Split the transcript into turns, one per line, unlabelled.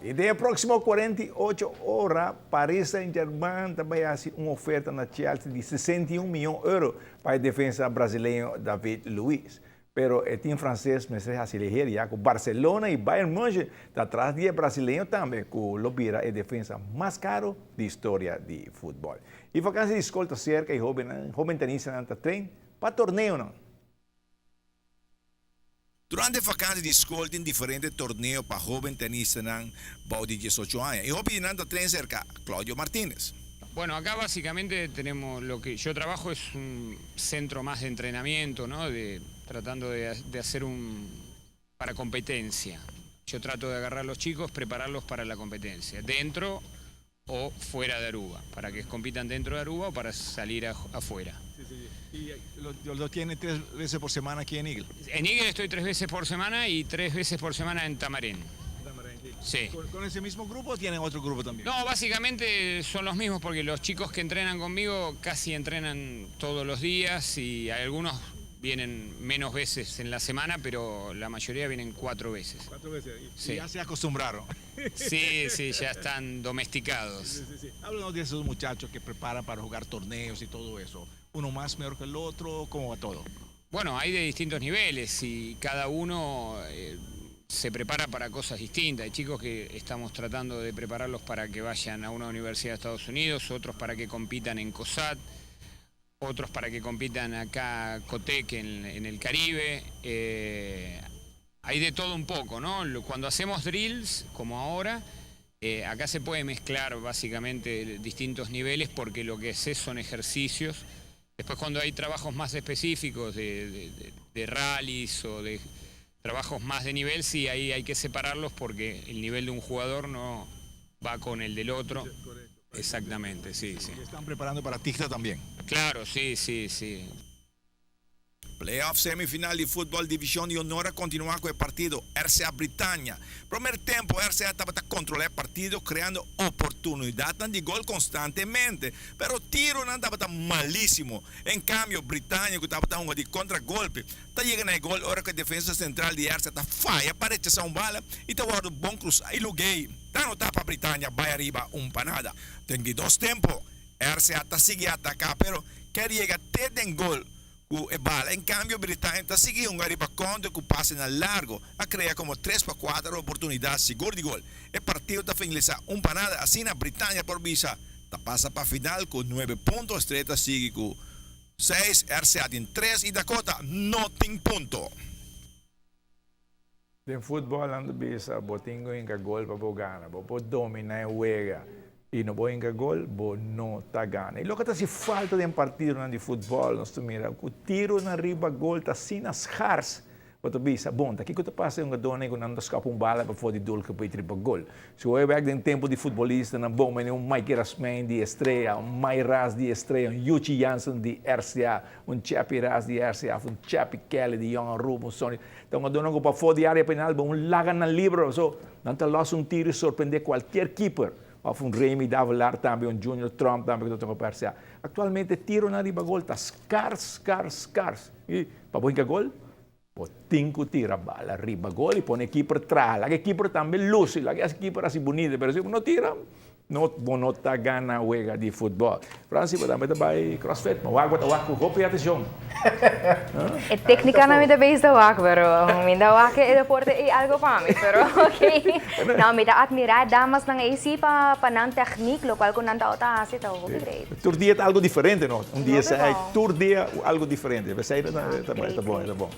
I den e próksimo 48 ora, Paris Saint-Germain ta bai hasi un oferta na Chelsea di 61 mion euro pa e defensa brasileño David Luiz. Pero e tim franses mester hasi liher ya ku Barcelona i Bayern München ta tras di e brasileño tambe ku lo bira e defensa mas karu di historia di futbòl. E vakansi di skol ta serka i hóbennan hóben tenistanan ta train pa torneonan.
Durante vakansi di skol tin diferente torneo pa hóben tenistanan bou di 18 aña i hopi di nan ta train serka Claudio Martinez.
Bueno, acá básicamente tenemos lo que yo trabajo es un centro más de entrenamiento, ¿no? Tratando de hacer un para competencia. Yo trato de agarrar a los chicos, prepararlos para la competencia, dentro o fuera de Aruba, para que compitan dentro de Aruba o para salir afuera.
Sí. ¿Y lo tiene tres veces por semana aquí en Eagle?
En Eagle estoy tres veces por semana y tres veces por semana en Tamarén. Sí.
¿Con ese mismo grupo o tienen otro grupo también?
No, básicamente son los mismos porque los chicos que entrenan conmigo casi entrenan todos los días y algunos vienen menos veces en la semana, pero la mayoría vienen cuatro veces.
Cuatro veces. Y ya se acostumbraron.
Sí, ya están domesticados.
Sí. Háblanos de esos muchachos que preparan para jugar torneos y todo eso. ¿Uno más mejor que el otro? ¿Cómo va todo?
Bueno, hay de distintos niveles y cada uno se prepara para cosas distintas. Hay chicos que estamos tratando de prepararlos para que vayan a una universidad de Estados Unidos, otros para que compitan en COSAT, otros para que compitan acá Cotec en el Caribe. Hay de todo un poco, ¿no? Cuando hacemos drills, como ahora, acá se puede mezclar básicamente distintos niveles porque lo que haces son ejercicios. Después, cuando hay trabajos más específicos de rallies o de trabajos más de nivel, sí, ahí hay que separarlos porque el nivel de un jugador no va con el del otro. Exactamente, sí.
Se están preparando para TICTA también.
Claro, sí.
Playoff semifinal di futbòl Divishon di Honor a kontinuá ku e partido RCA Britannia. Promé tempu RCA tabata kontrolá e partido kreando oportunidatnan di gol konstantemente, pero tironan tabata malísimo. En kambio, Britannia ku tabata hunga di kontragolpe ta yega na e gol ora ku e defensa sentral di RCA ta faya pa rechasá un bala i ta wòrdu bon krusá i Lugei ta anotá pa Britannia bai ariba 1-0. Den di dos tempu RCA ta sigui ataká pero kier yega te den gol ku e bala. En kambio, Britannia ta sigui hunga riba kontra ku pasenan largu a krea komo 3 pa 4 oportunidat sigur di gol. E partido ta finalisá 1-0. Asina Britannia por bisa ta pasa pa final ku 9 punto. Estrella ta sigui ku 6, RCA tin 3 i Dakota no tin punto.
Den futbòl nan ta bisa, bo tin ku hinka gol pa bo gana. Bo por dominá e wega i no bo hinka gol, bo no ta gana. I loke ta hasi falta den partidonan di futbòl, nos ta mira ku tironan riba gol ta asina skars. Bo ta bisa, bon, ta kiko ta pasa e hungadónan ku nan ta skapa un bala pafó di doelgebied riba gol? Si bo bai bèk den tempu di futbolistanan bon, manera un Mikey Rasmijn di Estrella, un Mai Ras di Estrella, un Yuchi Jansen di RCA, un Chappy Ras di RCA, òf un Chappy Kelly di Jong Aruba, un Sonny. Ta hungadónan ku pafó di área penal bo un laga nan liber, so nan ta lòs un tiro i sorprendé kualkier keeper. Òf un Remy Davelaar tambe, un Junior Trump tambe ku ta toka pa RCA. Aktualmente tironan riba gol ta skars, skars, skars. I pa bo hinka gol, bo tin ku tira bala riba gol i pone keeper traha. Laga e keeper tambe lusi, laga e keeper hasi bunita, pero si bo no tira, no, bo no ta gana wega di futbòl. Francis, bo tambe ta bai CrossFit, ma wak bo ta wak ku hopi atenshon.
E téknikanan mi ta bezig ta wak, pero mi ta wak e deporte ei algo pa mi, pero ok. No, mi ta atmirá e damasnan ei sí pa nan tèknik, lokual ku nan ta hasi ta hopi great.
Tur dia ta algo diferente, no? Un dia esei, tur dia algo diferente. P'esei ta bon, ta bon.